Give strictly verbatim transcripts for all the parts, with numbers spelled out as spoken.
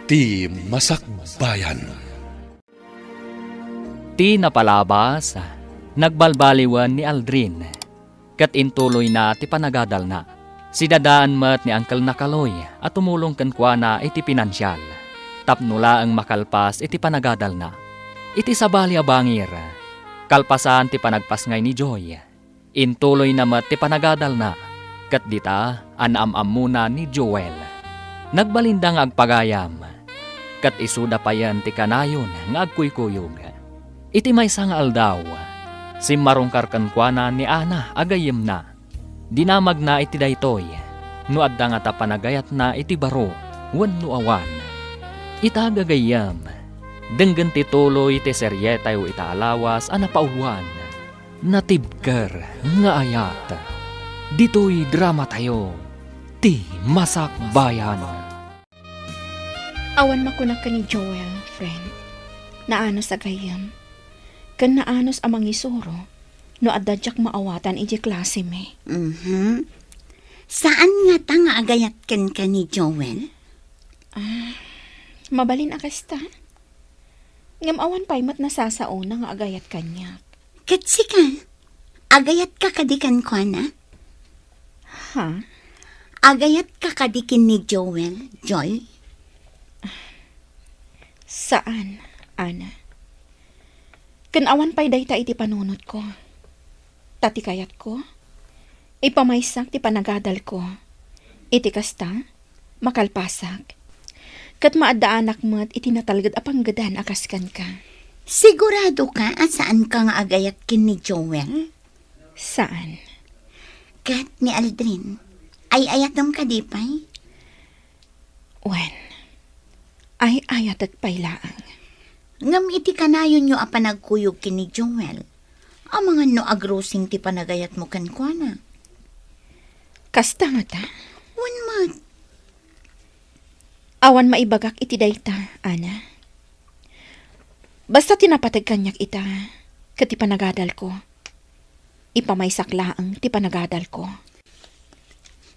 Ti Masakbayan. Ti napalabas, nagbalbaliwen ni Aldrin, ket intuloyna ti panagadalna. Sidadaan met ni Uncle Nakaloy a tumulong kenkuana iti pinansial, tapno laeng makalpas iti panagadalna. Iti sabali a bangir, kalpasan ti panagpasngay ni Joy, intuloyna met ti panagadalna, ket dita a naam-ammona ni Joel. Nagbalinda nga agpagayam, ket isuda payen ti kanayon nga agkuykuyog. Iti maysa nga aldaw, simmarungkar kenkuana ni Ana a gayyemna. Dinamagna iti daytoy, no adda ngata panagayatna iti baro wenno awan. Ita gagayyem, denggen ti tuloy ti serietayo ita a lawas a napauluan. Natibker nga ayat. Ditoy dramatayo, Ti Masakbayan. Awan makunak ken ni Joel, friend. Naanus a gayyem. Ken naanus a mangisuro no adda diak maawatan idiay klasemi. Mhm. Saan ngata nga agayat kenka ni Joel? Ah, mabalin a kasta. Ngem awan pay met nasasaona nga agayat kaniak. Ket sika, agayatka kadi kenkuana? Ha? Agayatka kadi ken ni Joel, Joy? Saan, Ana. Ken awan pay dayta iti panunotko. Ta ti kayatko, ipamaysak ti panagadalko. Iti kasta, makalpasak. Ket maaddaanak met iti natalged a panggedan a kas kenka. Siguradoka a saanka nga agayat ken ni Joel? Saan. Ket ni Aldrin, ay-ayatem kadi pay? Wen, ay-ayatek pay laeng. Ngem iti kanayonyo a panagkuyog ken ni Joel, amangan no agrusing ti panagayatmo kenkuana. Kasta ngata? Wen met. Awan maibagak iti dayta, Ana. Basta ti napateg kaniak ita, ket ti panagadalko. Ipamaysak laeng ti panagadalko.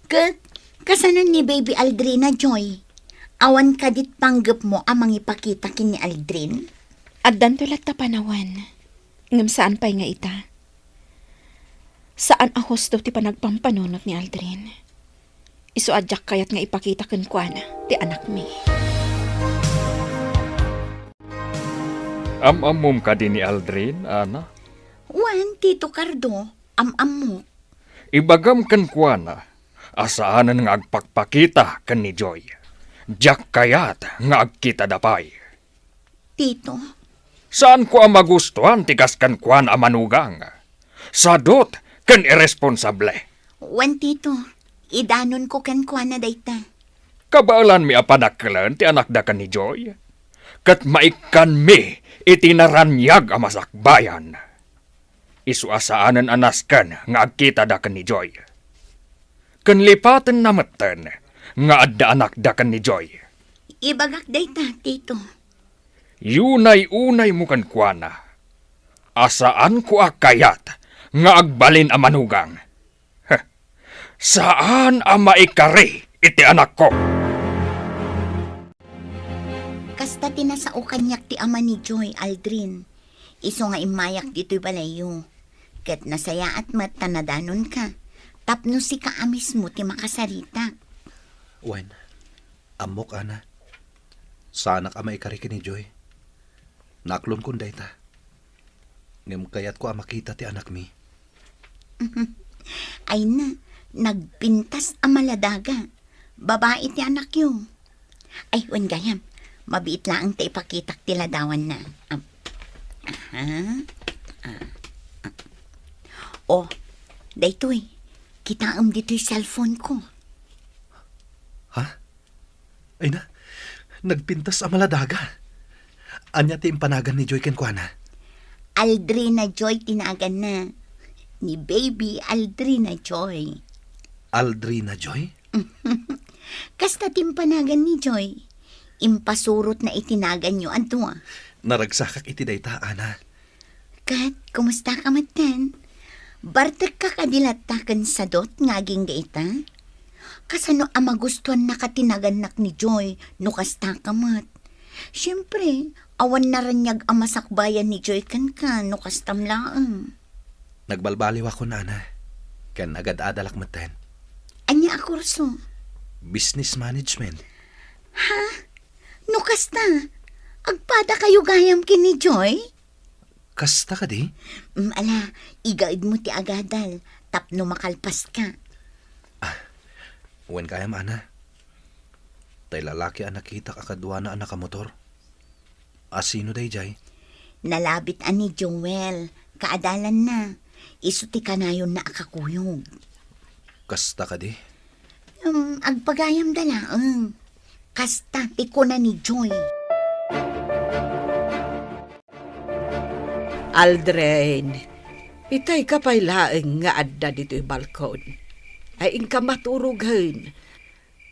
Ket, kasano ni Baby Aldrin a, Joy? Awan kadit panggepmo a mangipakita ken ni Aldrin? Addanto latta panawen, ngem saan pay nga ita. Saan a husto ti panagpampanunot ni Aldrin. Isu a diak kayat nga ipakita kenkuana ti anakmi. Am-ammom kadi ni Aldrin, Ana? Wen, Tito Cardo, am-ammok. Ibagam kenkuana a saanen nga agpakpakita ken ni Joy. Diak kayat nga agkitada pay. Tito. Saanko a magustuan ti kas kenkuana a manugang. Sadut ken irresponsable. Wen, Tito, idanonko kenkuana dayta. Kabaelanmi a panakkelen ti anakda ken ni Joy, ket maikkanmi iti naraniag a masakbayan. Isu a saanen a nasken nga agkitada ken ni Joy. Ken lipatenna metten nga adda anakda ken ni Joy. Ibagak dayta, Tito. Yunay-unaymo kenkuana a saanko a kayat nga agbalin a manugang. Heh, saan a maikari iti anakko. Kasta ti nasao kaniak ti ama ni Joy, Aldrin. Isu nga immayak ditoy balayyo. Ket nasayaat met ta nadanonka, tapno sika a mismo ti makasaritak. Wen, ammok, Ana. Saanak a maikari ken ni Joy. Naaklonkon dayta. Ngem kayatko a makita ti anakmi. Ay na, nagpintas a maladaga. Babai ti anakyo. Ay, wen gayam, mabiit laeng ta ipakitak ti ladawanna. Am, aha. Ah, ah. Oh, daytoy, kitaem ditoy cellphone ko. Ha? Ay na, nagpintas a maladaga. Ania ti impanagan ni Joy kenkuana? Aldrina Joy ti naganna. Ni Baby Aldrina Joy. Aldrina Joy? Kasta ti impanagan ni Joy. Impasurotna iti naganyo a dua. Naragsakak iti dayta, Ana. Ket, kumusta ka metten? Bartekka kadi latta ken sadot nga agingga ita? Kasano a magustuannaka ti nagannak ni Joy no kastaka met? Siempre, awan naraniag a masakbayan ni Joy kenka no kastam laeng. Nagbalbaliwakon, Ana, ken agad-adalak metten. Ania a kurso? Business management. Ha? No kasta, agpadakayo gayam ken ni Joy? Kasta kadi? Mm, ala, igaedmo ti agadal tapno makalpaska. Ah, wen gayam, Ana. Tay lalaki a nakitak a kaduana a nakamotor. A sino daydiay? Nalabit a ni Joel. Kaadalanna. Isu ti kanayonna a kakuyog. Kasta kadi? Um, agpagayamda laeng. Kasta ti kuna ni Joy. Aldrin, itay ka pay laeng nga adda ditoy balkon. Ay, inka maturogen.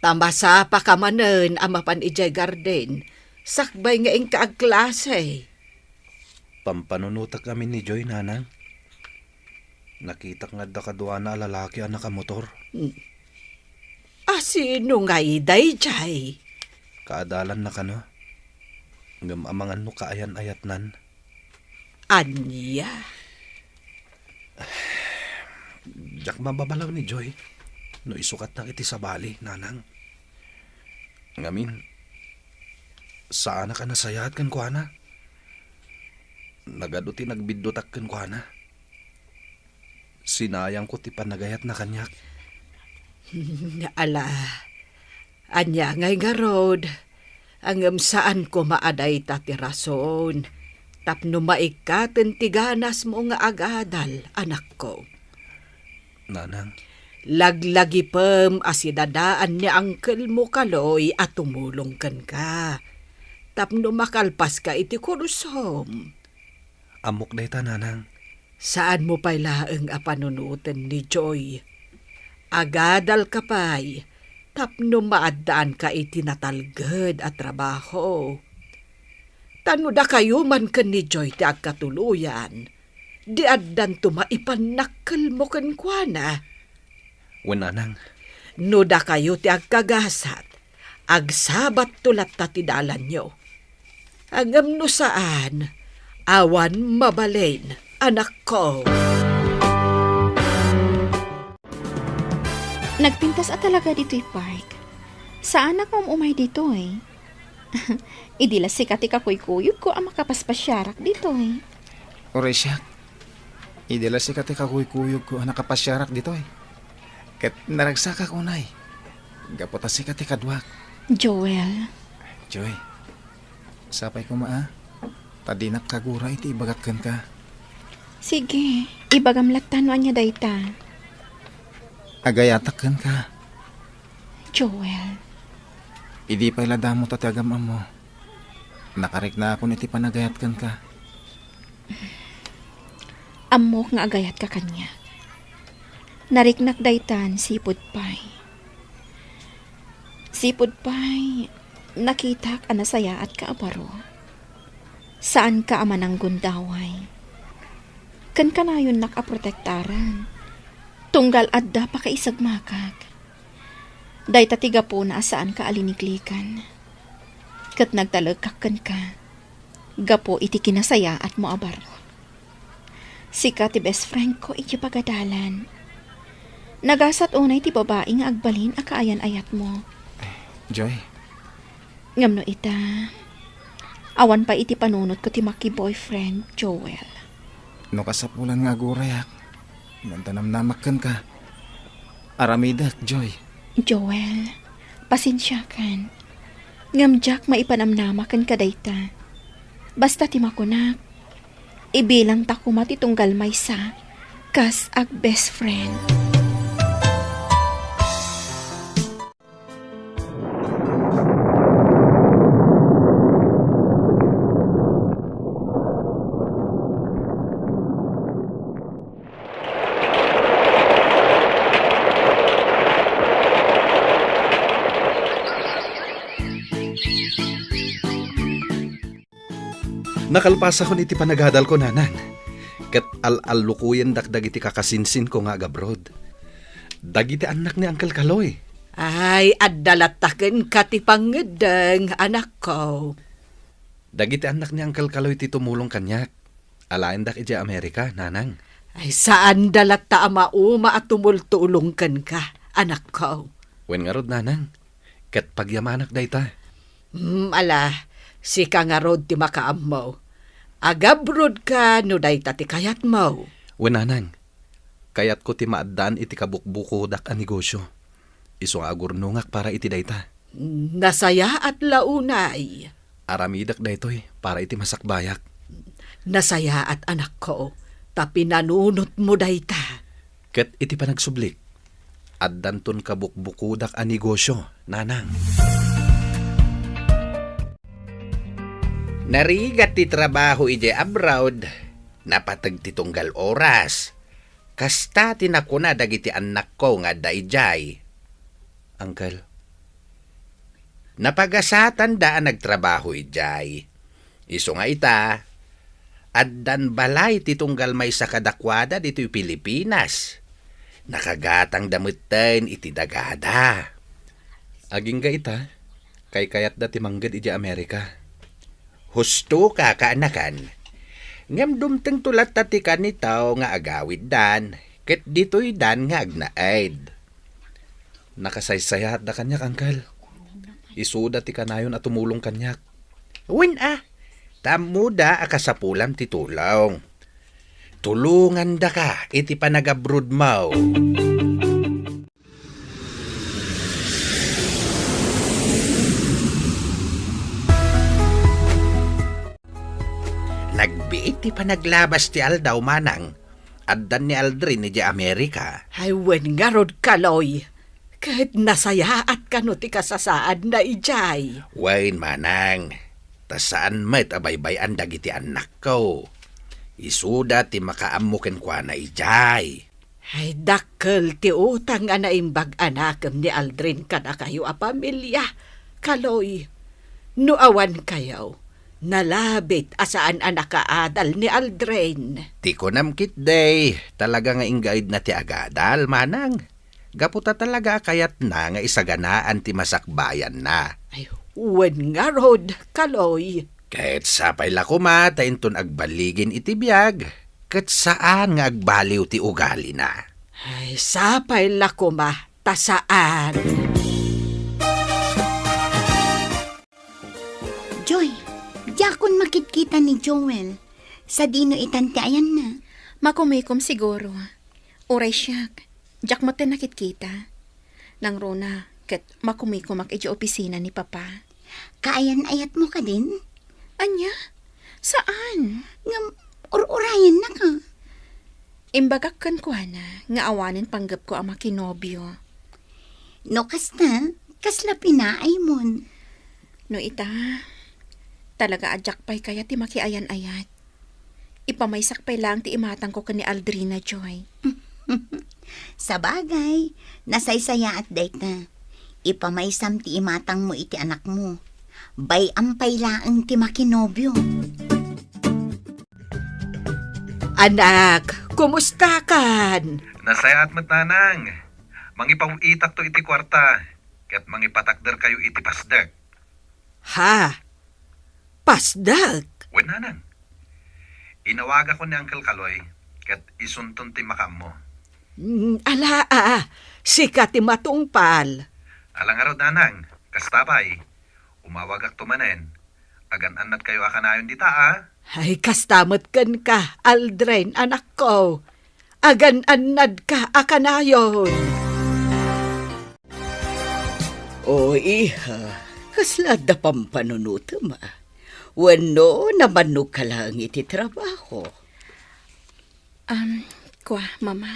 Ta masapaka manen a mapan idiay garden, sakbay nga inka agklase. Pampanunotak amin ni Joy, Nanang. Nakitak nga adda kaduana a lalaki a nakamotor. Hmm. A sino ngay daydiay? Kaadalanna kano. Ngem amangan no kaayan-ayatnan. Ania? Diak mababalaw ni Joy no isukatnak iti sabali, Nanang. Ngamin, saanak a nasayaat kenkuana. Nagadu ti nagbiddutak kenkuana. Sinayangko ti panagayatna kaniak. Ala, ania ngay ngarud? Ngem saan koma a dayta ti rason tapno maikkaten ti ganasmo nga agadal, anakko. Nanang. Laglagipem a sidadaan ni Uncle mo Kaloy a tumulong kenka tapno makalpaska iti kursom. Ammok dayta, Nanang. Saanmo pay laeng a panunoten ni Joy. Agadalka pay tapno maaddaanka iti natalged a trabaho. Ta no dakayo man ken ni Joy ti agkatuloyan, di addanto maipannakkelmo kenkuana. Wen, Nanang. No dakayo ti agkagasat, agsabatto latta ti dalanyo. Ngem no saan, awan mabalin, anakko. Nagpintas a talaga ditoy park. Saanak nga um-umay ditoy. Idi la sika ti kakuykuyogko a makapaspasiarak ditoy. Uray siak, idi la sika ti kakuykuyogko a nakapasiarak ditoy. Ket naragsakak unay, gapu ta sika ti kaduak. Joel. Joy, sapay koma a, ta dinak kagura iti ibagak kenka. Sige, ibagam latta no ania dayta. Agayatak kenka. Joel. Idi pay la damo ta ti agam-ammo, nakariknaakon iti panagayat kenka. Ammok nga agayatka kaniak. Nariknak daytan sipud pay. Sipud pay, nakitak a nasayaatka a baro. Saanka a mananggundaway. Ken kanayonnak a protektaran. Tunggal adda pakaisagmakak. Dayta ti gapuna a saanka a liniklikan. Ket nagtalekak kenka gapu iti kinasayaatmo a baro. Sika ti best friend ko iti pagadalan. Nagasat unay ti babai nga agbalin a kaayan-ayatmo. Joy. Ngem no ita, awan pay iti panunotko ti maki-boyfriend, Joel. No kasapulan nga agurayak, ngem ta namnamak kenka, aramidek, Joy. Joel, pasensiakan. Ngem diak maipanamnama kenka dayta. Basta ti makunak, ibilangta koma ti tunggal maysa kas ag-best friend. Nakalpasakon iti panagadalko, Nanang. Ket al-allukoyendak dagiti kakasinsinko nga agabroad. Dagiti annak ni Uncle Kaloy. Ay, adda latta kenka ti pangngeddeng, anakko. Dagiti annak ni Uncle Kaloy ti tumulong kaniak. Alaendak idiay Amerika, nanang. Ay, saanda latta a mauma a tumultulong kenka, anakko. Wen ngarud, nanang, ket pagyamanak dayta. Hmm, ala, sika ngarud ti makaammo. Agabrodka no dayta ti kayatmo. Wen, nanang, kayatko ti maaddaan iti kabukbukodak a negosyo. Isu nga agurnongak para iti dayta. Nasayaat la unay. Aramidek daytoy para iti masakbayak. Nasayaat, anakko, ta pinanunotmo dayta. Ket iti panagsublik, addanton kabukbukodak a negosyo, nanang. Narigat ti trabaho idiay abroad, napateg ti tunggal oras. Kasta ti nakuna dagiti annakko nga adda idiay. Uncle. Napagasatanda a nagtrabaho idiay. Isu nga ita, addan balay ti tunggal maysa kadakuada ditoy Pilipinas. Nakagatangda metten iti dagada. Agingga ita, kaykayatda ti mangged idiay Amerika. Husto ka, kaanakan. Ngem dumtengto latta ti kanitaw nga agawiddan, ket ditoydan nga agnaed. Nakasaysayaatda kaniak, Uncle. Isuda ti kanayon a tumulong kaniak. Wen a, ta ammoda a kasapulam ti tulong. Tulongandaka iti panagabrodmo. Nagbiit ti panaglabas ti aldaw, manang. Addan ni Aldrin idiay Amerika. Ay, wen ngarud, Kaloy. Ket nasayaat kano ti kasasaadna idiay. Wen, manang. Ta saan met a baybay-an dagiti annakko. Isuda ti makaammo kenkuana idiay. Ay, dakkel ti utang a naimbag a nakem ni Aldrin kadakayo a pamilia, Kaloy. No awan kayo, nalabit a saan a nakaadal ni Aldrin. Ti kunam ketdi, talaga nga inggaidna ti agadal, manang. Gapu ta talaga a kayatna nga isaganaan ti masakbayanna. Ay, wen ngarud, Kaloy. Ket sapay la koma ta inton agballigin iti biag, ket saan nga agbaliw ti ugalina. Ay, sapay la koma ta saan. Joy, diakon makitkita ni Joel. Sadino itan ti ayanna? Makumikom siguro. Uray siak, diak met nakitkita. Nangruna, ket makumikomak idiay opisina ni Papa. Kaayan-ayatmo kadin? Ania? Saan? Ngem ur-urayennaka. Imbagak kenkuana nga awanen panggepko a makinobio. No kasta, kasla pinaaymon? No ita, talaga a diak pay kayat ti makiayan-ayat. Ipamaysak pay laeng ti imatangko ken ni Aldrina, Joy. Sabagay, nasaysayaat dayta. Ipamaysam ti imatangmo iti anakmo. Bay-am pay laeng ti makinobio. Anak, kumustakan? Nasayaat met, nanang. Mangipaw-itakto iti kuarta, ket mangipatakderkayo iti pasdek. Ha? Pasdek? Wen, nanang. Inawagakon ni Uncle Kaloy, ket isunton ti makaammo. Mm, ala, a, sika ti matungpal. Ala ngarud, nanang, kasta pay. Umawagakto manen. Agan-annadkayo a kanayon dita, a? Ay, kasta met kenka, Aldrin, anakko. Agan-annadka a kanayon. O, iha, kasla adda pampanunotem, a? Wenno, namannogka laeng iti trabaho? Um, kua, Mama.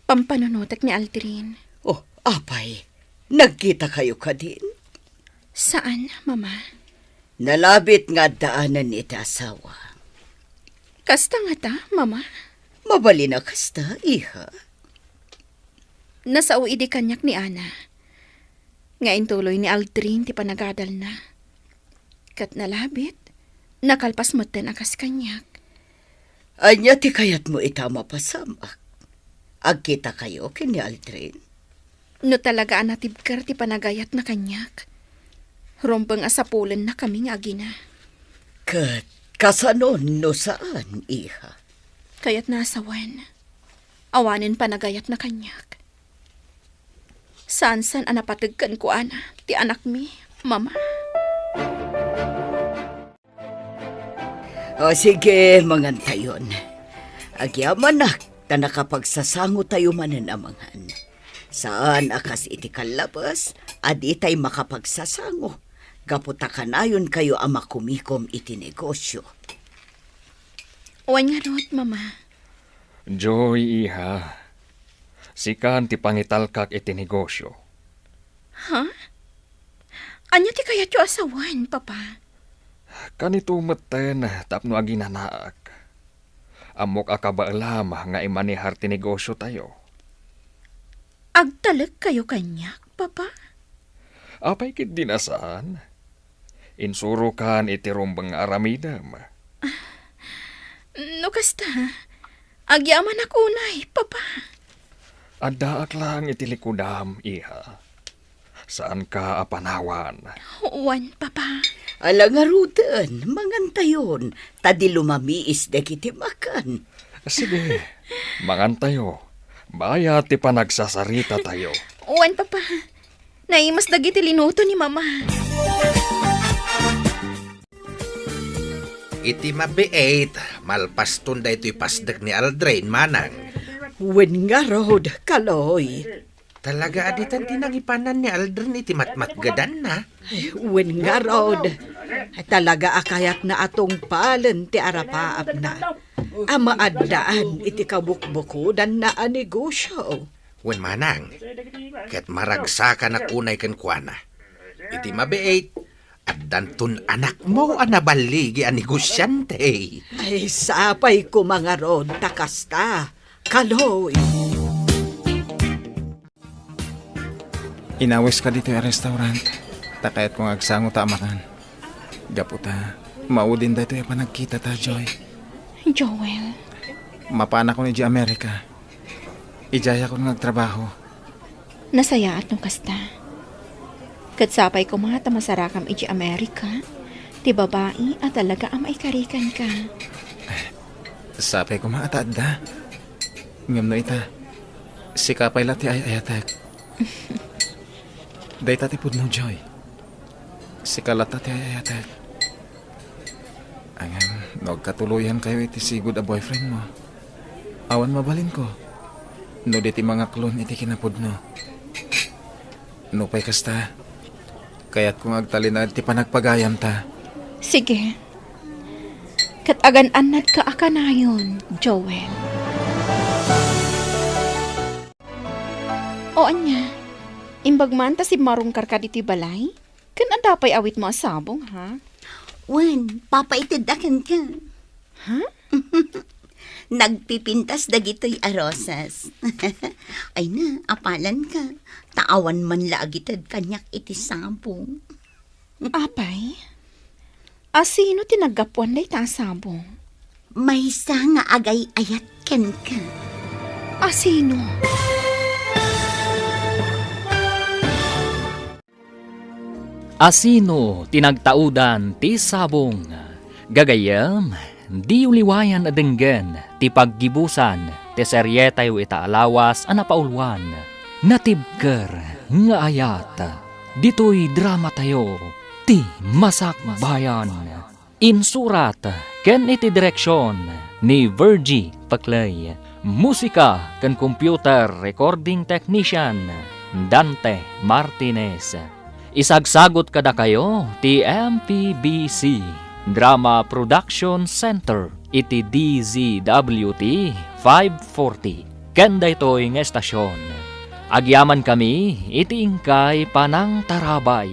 Pampanunotek ni Aldrin. Oh, apay, nagkitakayo kadin? Saan, Mama. Nalabit nga addaanen iti asawa. Kasta ngata, Mama? Mabalin a kasta, iha. Nasao idi kaniak ni Ana nga intuloy ni Aldrin ti panagadalna. Ket nalabit, nakalpas metten a kas kaniak. Ania ti kayatmo ita a mapasamak? Agkitakayo ken ni Aldrin? No talaga a natibker ti panagayatna kaniak, rumbeng a sapulennakami nga agina. Ket kasano no saan, iha? Kayatna a sawen, awanen panagayatna kaniak. Saansan a napateg kenkuana ti anakmi, Mama. O sige, mangantayon. Agyamanak ta nakapagsasangotayo manen a mangan. Saan a kas iti kallabes a ditay makapagsasango gapu ta kanayonkayo a makumikom iti negosio. Wen ngarud, Mama. Joy, iha, sikan ti pangitalkak iti negosio. Ha? Ania ti kayatyo a sawen, Papa? Kanito metten tapno aginanaak. Ammok a kabaelam nga imanehar ti negosiotayo. Agtalekkayo kaniak, Papa? Apay ketdi a saan? Insurokan iti rumbeng nga aramidem. No kasta, agyamanak unay, Papa. Addaak laeng iti likudam, iha. Saanka a panawan. Wen, Papa. Ala ngaruden, mangantayon, ta di lumamiis dagiti makan. Sige, mangantayo. Bayat ti panagsasaritatayo. Wen, Papa. Naimas dagiti linuto ni Mama. Iti mabiit, malpaston daytoy pasdek ni Aldrin, manang. Wen ngarud, Kaloy. Talaga a ditan ti nangipanan ni Aldrin iti matmatgedanna. Wen ngarud, talaga a kayatna a tungpalen ti arapaapna a maaddaan iti kabukbukodanna a negosio. Wen manang, ket maragsakanak unay kenkuana. Iti mabiit, addanton anakmo a naballigi a negosiante. Ay, sapay koma ngarud ta kasta, Kaloy. Inawiska ditoy a restaurant, ta kayatko nga agsango ta a makan. Gapu ta, maudin daytoy a panagkitata, Joy. Joel. Mapanakon idiay Amerika. Idiayakon nga agtrabaho. Nasayaat no kasta. Ket sapay koma ta masarakam idiay Amerika ti babai a talaga a maikari kenka. Sapay koma a ta adda. Ngem no ita, sika pay la ti ay-ayatek. Dayta ti pudno, Joy. Sika latta ti ay-ayatek. Ngem no agkatuloyankayo iti sigud a boyfriendmo, awan mabalinko no di ti mangaklon iti kinapudno. Nupay kasta, kayatko nga agtalinaed ti panagpagayamta. Sige. Ket agan-annadka a kanayon, Joel. O ania, imbag man ta simmarungkarka ditoy balay? Ken adda pay awitmo a sabong, ha? Wen, papaitedda kenka. Ha? Nagpipintas dagitoy a rosas. Ay na, apalanka. Ta awan man la agited kaniak iti sabong. Apay? Asino ti naggapuan dayta a sabong? Maysa nga agay-ayat kenka. Asino? Asino ti nagtaudan ti sabong? Gagayyem, diyo liwayan a denggen ti paggibusan ti serietayo ita a lawas a napauluan, Natibker nga Ayat. Ditoy dramatayo, Ti Masakbayan. Insurat ken iti direksion ni Virgie Paclay. Musika ken computer recording technician, Dante Martinez. Isagsagut kadakayo ti M P B C Drama Production Center iti D Z W T five forty. Ken daytoy nga estasion, agyamankami iti inkay panangtarabay.